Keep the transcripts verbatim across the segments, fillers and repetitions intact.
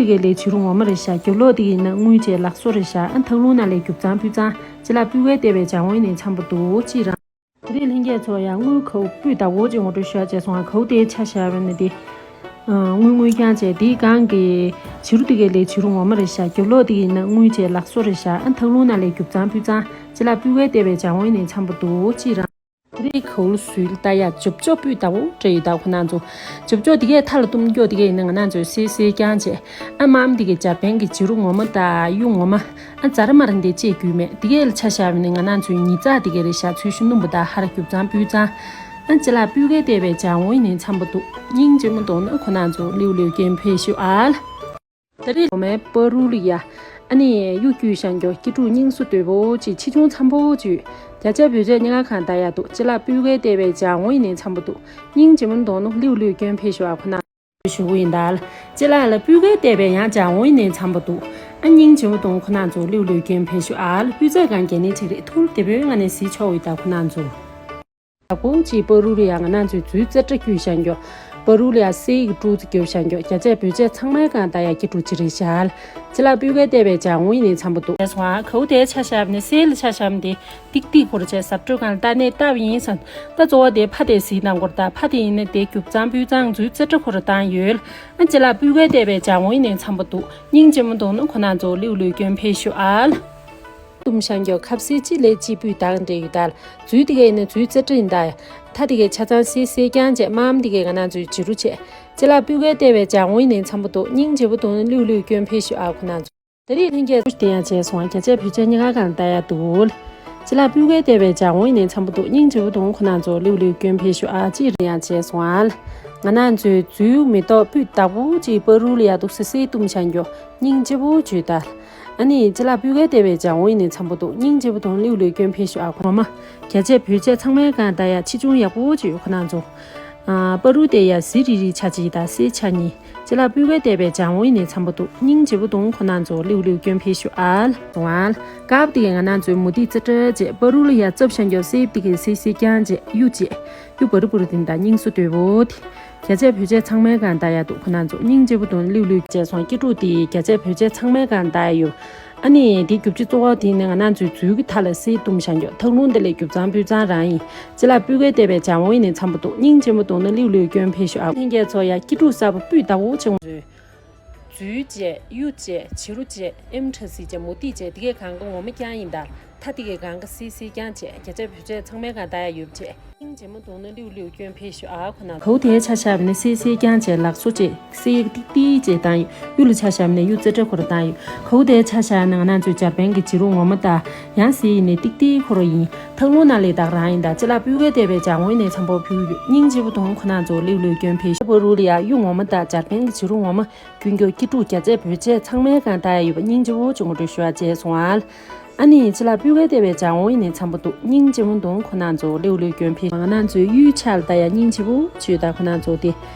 དེ་གའི་ལས་བྱི་རུ་ངོ་མ་རེད་ཤག་རྒྱབ་ལོགས་དེ་གའི་ཡིན་ན་དངུལ་བྱས་ལག་བཟོ་རེད་ཤག་ཨ་ནི་ཐག་རླུང་ནང་ལས་རྒྱུག་ཚང་ཕུད་ཚང་ཅི་ལ་སྤུས་ཀའི་བལྟས་པའི་བྱ་བོང་ཡིན་ནའི་འཚམ་པོ་འདུག་ཅི་རང་། དེ་རིང་ལྷན་རྒྱས་ཚོ་ཡང་དངུལ་ཁའུ་སྤུས་དག་པོ་ཅིག་ངོ་སྤྲོད་ཞུ་ཡ་བྱས་སོང་ང་། ཁའུ་དེའི་ཆ་བཞག་པ་ཡིན་ན་དེ། ཨ། དངུལ་དངུལ་རྐྱང་བྱས་དེའི་སྒང་གི་བྱི་རུ་དེ་གའི་ལས་བྱི་རུ་ངོ་མ་རེད་ཤག་རྒྱབ་ལོགས་དེ་གའི་ཡིན་ན་དངུལ་བྱས་ལག་བཟོ་རེད་ཤག་ཨ་ནི་ཐག་རླུང་ནང་ལས་རྒྱུག་ཚང་ཕུད་ཚང་ཅི་ལ་སྤུས་ཀའི་བལྟས་པའི་བྱ་བོང་ཡིན་ནའི་འཚམ་པོ་འདུག་ཅི་རང་། དེ་རིང་ཁའུ་ལ་སུས་ལ་ལྟ་ཡ་ཅོབ་ཅོབ་སྤུས་དག་པོ་སྤྲད་ཡོད་ད་ཁོ་ན་ཚོ། ཅོབ་ཅོབ་དེ་གའི་མཐའ་ལ་གཏུམ་རྒྱོ་དེ་གའི་ཡིན་ན་ང་ན་ཚོས་སེ་སེ་རྐྱང་བྱས། ཨ་མམ་དེ་གའི་འཇར་པན་གྱི་བྱི་རུ་ངོ་མ་དང་གཡུ་ངོ་མ། ཨ་ཛ་ར་མ་ར་འདི་ཅེས་རྒྱུས་མེད་དེ་གའི་ལ་ཆ་བཞག་པ་ཡིན་ན་ང་ན་ཚོའི་ཉི་ཚག་དེ་གའི་རེད་ཤག་ཚོས་ཤུ་སྣུམ་པོ་དང་ཧར་རྒྱུག་ཚང་སྤུས་ཚང་། ཨ་ཅི་ལ་སྤུས་ཀའི་བལྟས་པའི་བྱ་བོང་ཡིན་ནའི་འཚམ་པོ་འདུག་སྙིང་རྗེ་མོ་འདུག་ན་ཁོ་ན་ཚོ་ལིའུ་ལིའུ་སྐྱོན་ཕེབས་ཤོག་ཨ་ལ། ད་རེས་ལོ་མའི་པ་རུ་ལི་ཡ། ཨ་ནི་གཡུ་སྐྱུས་ཤང་གྱོ་སྐྱིད་ཕྲུག་སྙིང་སུ་དོད་པོ་ཅིག་ཆེ་ཆུང་འཚམ་པོ་ཅིག་བརྒྱ་ཆ་བོད་ཆས་ཉི་ང་གང་ད་ཡ་འདུག་ཅི་ལ་སྤུས་ཀའི་བལྟས་པའི་བྱ་བོང་ཡིན་ནའི་འཚམ་པོ་འདུག་སྙིང་རྗེ་མོ་འདུག་ནོ་ལིའུ་ལིའུ་སྐྱོན་ཕེབས་ཤོག་ཨ་ཁོ་ན། ཞུ་གི་ཡིན་ད་ལ། ཅི་ལ་ལ་སྤུས་ཀའི་བལྟས་པའི་ཡང་བྱ་བོང་ཡིན་ནའི་འཚམ་པོ་འདུག་ཨ་སྙིང་རྗེ་མོ་འདུག་ཁོ་ན་ཚོ་ལིའུ་ལིའུ་སྐྱོན་ཕེབས་ཤོག་ཨ་ལ། སྤུས་ཚད་གང་གལ་ནི་ཅིག་རེད་ཐུར་དེ་བོའི་ང་ནས་གཟིགས་ཆོག་ཡོད་ད་ཁོ་ན་ཚོ། ད་ཀོང་ཅིག་པ་རུ་རི་ཡ་ང་ན་ཚོའི་ཚུལ་རྩེ་བཀྲ་སྐྱུས་ཤང་གྱོ། པ་རུ་ལི་ཡ་སེ་ཡིག་ཀྲུ་ཙི་གྱོ་ཤང་གྱོ་རྒྱ་ཆས་བོད་ཆས་ཚང་མའི་གང་ད་ཡ་སྐྱིད་ཕྲུག་ཅི་རེད་ཤག་ཅི་ལ་སྤུས་ཀའི་བལྟས་པའི་བྱ་བོང་ཡིན་ནའི་འཚམ་པོ་འདུག་སོང་ཨ་ཁའུ་དེའི་ཆ་བཞག་ནས་སེ་ལ་ཆ་བཞག་ནས་ཏིག་ཏིག་ཁོ་ར་བྱས་ཟབ་སྤྲོད་གང་ལ་ལྟ་ནས་ལྟ་བ་ཡིན་སམ། ད་གཙོ་བོ་དེ་ཕ་དེ་གཟིགས་གནང་སྐོར་ད་ཕ་དེ་ཡིན་ན་དེ་རྒྱུག་གཙང་སྤུས་གཙང་འཛུལ་རྩེ་བཀྲ་ཁོ་ར་བཏང་ཡོད། ཨ་ཅི་ལ་སྤུས་ཀའི་བལྟས་པའི་བྱ་བོང་ཡིན་ནའི་འཚམ་པོ་འདུག་སྙིང་རྗེ་མོ་འདུག་ན་ཁོ་ན་ཚོ་ལིའུ་ལིའུ་སྐྱོན་ཕེབས་ཤོག་ཨ་ལ། གཏུམ་ཤང་གྱོ་ཁབ་སེ་ཅི་ལས་ཅི་སྤུས་དག་འདྲེ་ཡོད་ད་ལ། འཛུལ་དེ་གའི་ནི་འཛུལ་རྩེ་བཀྲ་ཡིན་ད། ད་དེ་གའི་ཆ་ཚང་སེ་སེ་རྐྱང་བྱས་མམ་དེ་གའི་ང་ན་ཚོའི་བྱི་རུ་བྱས། ཅི་ལ་སྤུས་ཀའི་བལྟས་པའི་བྱ་བོང་ཡིན་ནའི་འཚམ་པོ་འདུག་སྙིང་རྗེ་པོ་འདུག་ན་ལིའུ་ལིའུ་སྐྱོན་ཕེབས་ཤོག་ཨ་ཁོ་ན་ཚོ། ད་རེས་ལྷན་རྒྱས་ཚོ་དེ་ཡང་བྱས་སོང་བ་བརྒྱ་ཆ་བོད་ཆས་ཉི་ང་གང་ལྟ་ཡ་འདུག་ཅི་ལ་སྤུས་ཀའི་བལྟས་པའི་བྱ་བོང་ཡིན་ནའི་འཚམ་པོ་འདུག་སྙིང་རྗེ་པོ་འདུག་ཁོ་ན་ཚོ་ལིའུ་ལིའུ་སྐྱོན་ཕེབས་ཤོག་ཨ་ཅི་རེད་ཡང་བྱས་སོང་ཨ་ལ། ང་ན་ཚོའི་འཛུལ་མེ་ཏོག་སྤུས་དག་པོ་ཅིག་པ་རུ་ལ་ཡ་འདུག་སེ་སེ་གཏུམ་ཤང་གྱོ་སྙིང་རྗེ་པོ་བྱོས་ད། ཨ་ནི་ཅི་ལ་སྤུས་ཀའི་བལྟས་པའི་བྱ་བོང་ཡིན་ནའི་འཚམ་པོ་འདུག་སྙིང་རྗེ་པོ་དང་ལིའུ་ལིའུ་སྐྱོན་ཕེབས་ཤོག་ཨ་ཁོ་མ། རྒྱ་ཆས་བོད་ཆས་ཚང་མའི་གང་ད་ཡ་ཆེ་ཆུང་ཡག་པོ་ཅིག་ཡོད་ཁོ་ན་ཚོ། ཨ་པ་རུ་དེ་ཡ་གཟི་རི་རི་ཆ་གཅིག་དང་སེ་ཆ་གཉིས། ཅི་ལ་སྤུས་ཀའི་བལྟས་པའི་བྱ་བོང་ཡིན་ནའི་འཚམ་པོ་འདུག་སྙིང་རྗེ་པོ་དང་ཁོ་ན་ཚོ་ལིའུ་ལིའུ་སྐྱོན་ཕེབས་ཤོག་ཨ་ལ། སོང་ཨ་ལ། སྐབས་དེ་ང་ན་ཚོའི་མུ་ཏིག་རྩེ་བཀྲ་བྱས་པ་རུ་ལ་ཡ་ཙབ་ཤང་གྱོ་སེ་དེ་གའི་སེ་སེ་རྐྱང་བྱས་གཡུ་བྱས། གཡུ་བ་རུ་བ་རུ་དེ་འདྲ་སྙིང་སུ་དོད་པོ་དེ། རྒྱ་ཆས་བོད་ཆས་ཚང་མའི་གང་ད་ཡ་འདུག་ཁོ་ན་ཚོ་སྙིང་རྗེ་པོ་དང་ལིའུ་ལིའུ་བྱས་སོང་སྐྱིད་ཕྲུག་དེ་རྒྱ་ཆས་བོད་ཆས་ཚང་མའི་གང་ད་ཡ་ཡོད། ཨ་ནི་དེ་རྒྱུ་ཆ་གཙོ་བོ་དེ་ནི་ང་ན་ཚོའི་འཛུལ་གྱི་མཐའ་ལ་སེ་གཏུམ་ཤང་གྱོ་ཐག་རླུང་དེ་ལས་རྒྱུག་གཙང་སྤུས་གཙང་རང་ཡིན། ཅི་ལ་སྤུས་ཀའི་བལྟས་པའི་བྱ་བོང་ཡིན་ནའི་འཚམ་པོ་འདུག་སྙིང་རྗེ་མོ་འདུག་ན་ལིའུ་ལིའུ་སྐྱོན་ཕེབས་ཤོག་ཨ། ལྷན་རྒྱས་ཚོ་ཡ་སྐྱིད་ཕྲུག་གསར་པ་སྤུས་དག་པོ་ཆེ་བོ་ཚོས། འཛུལ་བྱས་གཡུ་བྱས་བྱི་རུ་བྱས་ཨེམ་ཁྲ་སི་བྱས་མུ་ཏིག་བྱས་དེ་གའི་གང་ག་ངོ་མ་རྐྱང་ཡིན་ད། ད་དེ་གའི་གང་ག་སི་སི་རྐྱང་བྱས་རྒྱ་ཆས་བོད་ཆས་ཚང་མའི་གང་ད་ཡ་ཡོད་བྱས། སྙིང་རྗེ་མོ་འདུག་ན་ལིའུ་ལིའུ་སྐྱོན་ཕེབས་ཤོག་ཨ་ཁོ་ན། གའུ་དེའི་ཆ་བཞག་ནི་སི་སི་རྐྱང་བྱས་ལག་བཟོ་བྱས་སི་ཡིག་ཏིག་ཏིག་བྱས་དང་གཡུ་ལ་ཆ་བཞག་ནི་གཡུ་རྩེ་བཀྲ་ཁོ་ར་བཏང་ཡོད། གའུ་དེའི་ཆ་བཞག་ནི་ང་ན་ཚོའི་འཇར་པན་གྱི་བྱི་རུ་ངོ་མ་དང་ཡང་སི་ཡིན་ནི་ཏིག་ཏིག་ཁོ་ར་ཡིན། ཐག་རླུང་ནང་ལས་དག་རང་ཡིན་ད་ཅི་ལ་སྤུས་ཀའི་བལྟས་པའི་བྱ་བོང་ཡིན་ནའི་འཚམ་པོ་ཕུལ་ཡོད། སྙིང་རྗེ་པོ་འདུག་ཁོ་ན་ཚོ་ལིའུ་ལིའུ་སྐྱོན་ཕེབས་ཤོག་པ་རུ་ལ་ཡ་གཡུ་ངོ་མ་དང་འཇར་པན་གྱི་བྱི་རུ་ངོ་མ། ཀུན་མགྱོགས་སྐྱིད་ཕྲུག་རྒྱ་ཆས་བོད་ཆས་ཚང་མའི་གང་ད་ཡ་ཡོད་པ་སྙིང་རྗེ་བོ་ཅིག་ངོ་སྤྲོད་ཞུ་བ་བྱས་སོང་ཨ། ཨ་ནི་ཅི་ལ་སྤུས་ཀའི་བལྟས་པའི་བྱ་བོང་ཡིན་ནའི་འཚམ་པོ་འདུག་སྙིང་རྗེ་མོ་འདུག་ཁོ་ན་ཚོ་ལེའུ་ལེའུ་སྐྱོན་ཕེབས་ང་ན་ཚོའི་གཡུའི་ཆ་ལ་ད་ཡ་སྙིང་རྗེ་བོ་ཅིག་ཡོད་ད་ཁོ་ན་ཚོ་དེ།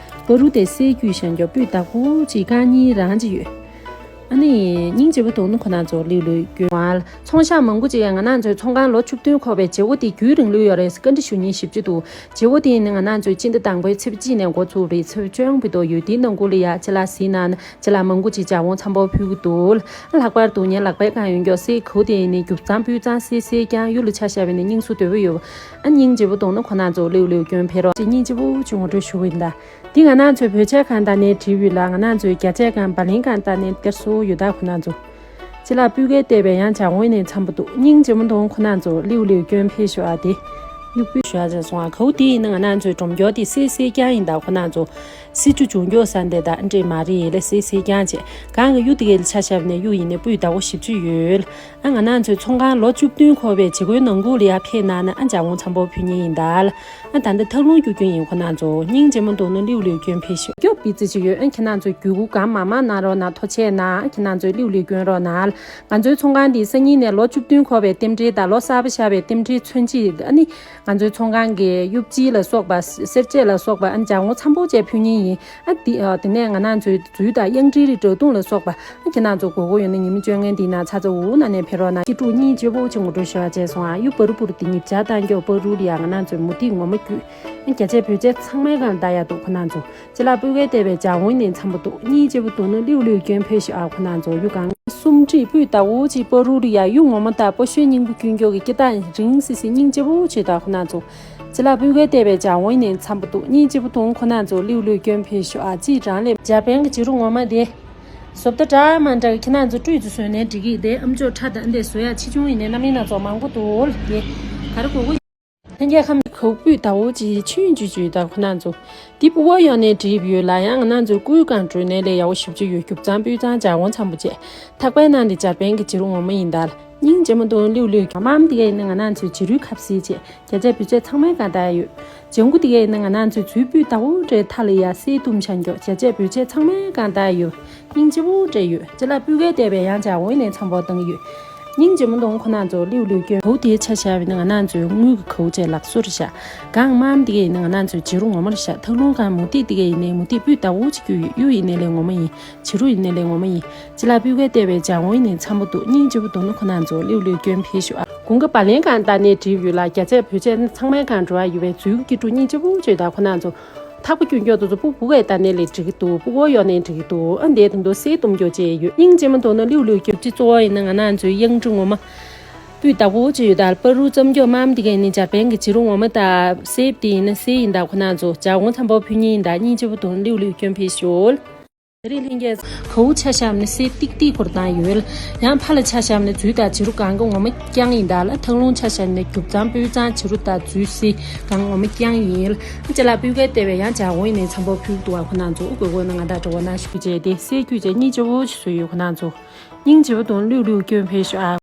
པ་རུ་དེ་སེ་རྒྱུས་ཤང་མགྱོགས་སྤུས་དག་པོ་ཅིག་རྐང་གཉིས་རང་ཅིག་ཡོད། ཨ་ནི་སྙིང་རྗེ་བོ་འདུག་ན་ཁོ་ན་ཚོ་ལེའུ་ལེའུ་སྐྱོན་ཨ། ཚོང་ཤག་མང་པོ་ཅིག་ཡང་ང་ན་ཚོའི་ཚོང་ཁང་ལོ་བཅུ་བདུན་འཁོར་བའི་བྱེད་སྒོ་དེ་རྒྱུན་རིང་ལོས་ཡོད་རེད་བཀའ་འདྲི་ཞུ་མཁན་ཞེ་པོ་ཅིག་འདུག་བྱེད་སྒོ་དེ་ཡིན་ན་ང་ན་ཚོའི་སྤྱི་ཟླ་དང་པོའི་ཚེས་གཅིག་ནས་འགོ་ཚུགས་པའི་ཚེས་བཅོ་ལྔ་བར་དུ་ཡོད། དེའི་ནང་ཁུལ་ལ་ཡ་ཅི་ལ་ཟིན་ན་ཅི་ལ་མང་པོ་ཅིག་ལྗགས་འོང་འཚམ་པོ་ཕུལ་གི་འདུག་ལྷག་པར་དུ་ངའི་ལག་པའི་གང་ཡོང་མགྱོགས་སེ་གོ་དེ་ཡིན་ནི་རྒྱུག་གཙང་སྤུས་གཙང་སེ་སེ་རྐྱང་གཡུ་ལ་ཆ་བཞག་པའི་ནི་སྙིང་སུ་དོད་པོ་ཡོད། ཨ་སྙིང་རྗེ་པོ་འདུག་ན་ཁོ་ན་ཚོ་ལེའུ་ལེའུ་སྐྱོན་ཕེབས་རོགས་ཅིག་སྙིང་རྗེ་པོ་ཅིག་ངོ་སྤྲོད་ཞུ་གི་ཡིན་ད། འདི་ང་ན་ཚོའི་བོད་ཆས་གང་ལྟར་ནས་བྲིས་ཡོད་ལ་ང་ན་ཚོའི་རྒྱ་ཆས་གང་བ་ལིང་གང་ལྟར་ནས་སྟེར་སྲོལ་ཡོད་ད་ཁོ་ན་ཚོ། ཅི་ལ་སྤུས་ཀའི་བལྟས་པའི་ཡང་ལྗགས་འོང་ནས་འཚམ་པོ་འདུག་སྙིང་རྗེ་མོ་འདུག་ཁོ་ན་ཚོ་ལེའུ་ལེའུ་སྐྱོན་ཕེབས་ཤོག་ཨ་དེ། གཡུག་པོས་ཞུ་ཡ་བྱས་སོང་ཨ། གའུ་དེ་ཡིན་ན་ང་ན་ཚོའི་སྒྲོམ་སྐྱོར་དེ་སེ་སེ་རྐྱང་ཡིན་ད་ཁོ་ན་ཚོ། སི་ཆུ་བྱུང་མགྱོགས་ས་འདི་ད་འདྲེ་མ་རེད་ལ་སེ་སེ་རྐྱང་བྱས་གང་གི་གཡུ་དེ་གའི་ལ་ཆ་བཞག་ནས་གཡུ་ཡིན་ནས་སྤུས་དག་པོ་ཞེ་པོ་ཅིག་ཡོད། ཨ་ང་ན་ཚོའི་ཚོང་ཁང་ལོ་བཅུ་བདུན་འཁོར་བའི་བྱེད་སྒོའི་ནང་ཁུལ་ལ་ཡ་ཕེབས་གནང་ན་ཨ་ལྗགས་འོང་འཚམ་པོ་ཕུལ་མཁན་ཡིན་ད་ལ། ཨ་ད་འདི་ཐག་རླུང་རྒྱུག་རྒྱུ་ཡིན་ཁོ་ན་ཚོ། སྙིང་རྗེ་མོ་འདུག་ན་ལེའུ་ལེའུ་སྐྱོན་ཕེབས་ཤོག་སྐྱོབ་པི་ཙི་ཅིག་ཡོད། ཨ་ཁྱེད་རང་ཚོ་བརྒྱུད་སྐུར་གང་མང་མང་གནང་རོགས་གནང་། ཐུགས་རྗེ་གནང་། ཨ་ཁྱེད་རང་ཚོས་ལེའུ་ལེའུ་སྐྱོན་རོགས་གནང་། ང་ཚོའི་ཚོང་ཁང་འདི་སང་ཉིན་ནས་ལོ་བཅུ་བདུན་འཁོར་བའི་རྟེན་འབྲེལ་དང་ལོ་གསར་པ་ཤར་བའི་རྟེན་འབྲེལ་མཚོན་བྱེད། ཨ་ནི་ང་ཚོའི་ཚོང་ཁང་གི་གཡུ་བྱི་ལ་སོགས་པ་སེར་བྱེས་ལ་སོགས་པ་ཨ་ནི་ལྗགས་འོང་འཚམ་པོ་བྱས་ཕུལ་མཁན། ཡིན། ཨ་དེ་ཨ་དེ་ནས་ང་རང་ཚོའི་འཛུལ་དང་གཡང་ཊི་རི་སྦྲ་གདུང་ལ་སོགས་པ་ཨ་ཁྱེད་རང་ཚོ་དགོས་མཁོ་ཡོད་ན་ཉི་མ་བཅོ་ལྔའི་འདི་ན་ཚ་ཚ་འུར་འུར་ན་ནས་ཕེབས་རོགས་གནང་། སྐྱིད་སྡུག་སྙིང་རྗེ་པོ་ཅིག་ངོ་སྤྲོད་ཞུ་བ་བྱས་སོང་ཨ། གཡུ་བ་རུ་བུར་དེ་ཉིབ་ཆ་བཏང་སྐྱོ་བ་རུ་ལ་ཡ་ང་རང་ཚོའི་མུ་ཏིག་ངོ་མ་བརྒྱུད། རྒྱ་ཆས་བོད་ཆས་ཚང་མའི་སྒང་ལ་ད་ཡ་འདུག་ཁོ་རང་ཚོ། ཅི་ལ་སྤུས་ཀའི་བལྟས་པའི་འཇའ་འོད་ནས་འཚམ་པོ་འདུག་སྙིང་རྗེ་པོ་འདུག་ན་ལིའུ་ལིའུ་སྐྱོན་ཕེབས་ཤོག་ཨ། ཁོ་རང་ཚོ་གཡུ་གང་སུམ་ཁྲི་སྤུས་ལྟ་བུ་ཅིག་བ་རུ་ལ་ཡ་གཡུ་ངོ་མ་དང་སྤོ་ཤོད་སྙིང་པོ་ཀུན་མགྱོགས་ཀྱི་སྐྱེ་སྟངས་རིང་སི་སི་སྙིང་རྗེ་པོ་ཅིག་ད་ཁོ་རང་ཚོ། ཅི་ལ་སྤུས་ཀའི་བལྟས་པའི་འཇའ་འོད་ནས་འཚམ་པོ་འདུག་སྙིང་རྗེ་པོ་འདུག་ཁོ་རང་ཚོ་ལིའུ་ལིའུ་སྐྱོན་ཕེབས་ཤོག་ཨ། ཅི་རང་ལས་འཇར་པན་གྱི་བྱི་རུ་ངོ་མ་དེ། བཟོ་ལྟ་འདྲ་མ་འདྲ་གི་ཁྱེད་རང་ཚོ་སྤྲོས་ཚུལ་བཟོས་ནས་འགྲིག་གི་དེ་ཨམ་ཅོག་ཁྲ་དང་འདི་བཟོ་ཡ་ཆེ་ཆུང་ཡིན་ནའི་རྣམ་གཡེང་སྣ་ཚོགས་མང་པོ་འདུག་ལ་དེ་ག་རེ་དགོས་དགོས། ལྷན་རྒྱས་ཁམས་ཁོག་སྤུས་ལྟ་བུ་ཅིག་ཆུན་ཅུ་ཅུ་དང་ཁོ་རང་ཚོ། འདི་སྤུ་གོ་ཡོང་ནས་བྲིས་ཡོད་ལ་ཡང་ང་རང་ཚོའི་སྐུའི་སྒང་འགྲོས་ནས་ལས་ཡག་པོ་ཞིབ་ཅིག་ཡོད། རྒྱུ་གཙང་སྤུས་གཙང་འཇའ་འོད་འཚམ་པོ་བྱས། ཐག་པའི་ནང་འདི་འཇར་པན་གྱི་བྱི་རུ་ངོ་མ་ཡིན་ད་ལ་སྙིང་རྗེ་མོ་འདུག་ལིའུ་ལིའུ་གྱོན་མམ་འདི་ག་ཡིན་ན་ང་རང་ཚོའི་བྱི་རུའི་ཁ་བཟེད་བྱས། རྒྱ་ཆས་བོད་ཆས་ཚང་མའི་སྒང་ད་ཡོད། ལྗང་གུ་འདི་ག་ཡིན་ན་ང་རང་ཚོའི་འཛུལ་སྤུས་ལྟ་བུ་འདྲའི་མཐའ་ལ་ཡ་གསེར་གཏུམ་ཆ་མགྱོགས། རྒྱ་ཆས་བོད་ཆས་ཚང་མའི་སྒང་ད་ཡོད། སྙིང་རྗེ་པོ་སྤྲད་ཡོད། ཅི་ལ་སྤུས་ཀའི་བལྟས་པའི་ཡང་འཇའ་འོད་ནས་འཚམ་པོ་བཏང་གི་ཡོད། སྙིང་རྗེ་མོ་འདུག་ཁོ་རང་ཚོ་ལིའུ་ལིའུ་སྐྱོན། གོ་བོ་དེའི་ཆ་བཞག་པ་ཡིན་ན་ང་རང་ཚོའི་དངུལ་གྱི་གོ་བོ་བཅས་ལག་བཟོ་རེད་ཤག་གང་མམ་དེ་ག་ཡིན་ན་ང་རང་ཚོའི་བྱི་རུ་ངོ་མ་རེད་ཤག་ཐག་རླུང་གང་མུ་ཏིག་དེ་ག་ཡིན་ནའི་མུ་ཏིག་སྤུས་ལྟ་བུ་ཅིག་གྱུར་ཡོད། གཡུ་ཡིན་ནའི་ལས་ངོ་མ་ཡིན། བྱི་རུ་ཡིན་ནའི་ལས་ངོ་མ་ཡིན། ཅི་ལ་སྤུས་ཀའི་བལྟས་པའི་འཇའ་འོད་ནས་འཚམ་པོ་འདུག་སྙིང་རྗེ་པོ་འདུག་ན་ཁོ་རང་ཚོ་ལིའུ་ལིའུ་སྐྱོན་ཕེབས་ཤོག་ཨ། དགུན་ཁ་བ་ལན་གང་ད་ནས་བྲིས་ཡོད་ལ་རྒྱ་ཆས་བོད་ཆས་ཚང་མའི་སྒང་འགྲོ་བ་ཡོད་པའི་འཛུལ་གྱི་སྤྲོ་སྙིང་རྗེ་པོ་བྱོས་ད་ཁོ་རང་ཚོ། ཐག་པ་སྐྱོན་སྐྱོ་དུ་ཚོ་སྤུ་སྤུ་གས་ད་ནས་ལས་འགྲིག་གི་འདུག་སྤུ་གོ་ཡོག་ནས་འགྲིག་གི་འདུག་ཨ་འདས་དུ་འདུག་སེ་དུམ་སྐྱོ་བྱས་ཡོད། སྙིང་རྗེ་མོ་འདུག་ན་ལིའུ་ལིའུ་སྐྱོ་ཅི་གཙོ་བོ་ཡིན་ན་ང་རང་ཚོའི་གཡང་ཊི་རི་ངོ་མ། སྤུས་ལྟ་བུ་ཅི་ཡོད་ད་བ་རུ་ཙམ་སྐྱོ་མམ་དེ་གས་ནི་འཇར་པན་གྱི་བྱི་རུ་ངོ་མ་ད་སེབ་དེ་ཡིན་ན་སེ་ཡིན་ད་ཁོ་རང་ཚོ་འཇའ་འོད་འཚམ་པོ་ཕུལ་ཉིན་ཡིན་ད་སྙིང་རྗེ་པོ་འདུག་ན་ལིའུ་ལིའུ་སྐྱོན་ཕེབས་ཤོག་དེ་རིང་ལྷན་རྒྱས་གོ་བོ་ཆ་བཞག་ནས་སེ་ཏིག་ཏིག་ཁོར་བཏང་ཡོད། ཡང་ཕ་ལ་ཆ་བཞག་ནས་འཛུལ་དང་བྱི་རུ་གང་ག་ངོ་མ་རྐྱང་ཡིན་ད་ལ་ཐག་རླུང་ཆ་བཞག་ནས་རྒྱུ་གཙང་སྤུས་གཙང་བྱི་རུ་དང་འཛུལ་སེ་གང་ངོ་མ་རྐྱང་ཡིན། ཅི་ལ་སྤུས་ཀའི་བལྟས་པའི་ཡང་འཇའ་འོད་ནས་འཚམ་པོ་ཕུལ་འདུག་ཨ། ཁོ་རང་ཚོ་དགོས་དགོས་ན་ང་དང་འགྲོ་བ་ན་ཞུ་རྒྱུ་བྱས་ཏེ་སེ་རྒྱུ་བྱས་སྙིང་རྗེ་པོ་ཞིག་བཟོས་ཡོད། ཁོ་རང་ཚོ་སྙིང་རྗེ་པོ་དང་ལིའུ་ལིའུ་སྐྱོན་ཕེབས་ཤོག་ཨ།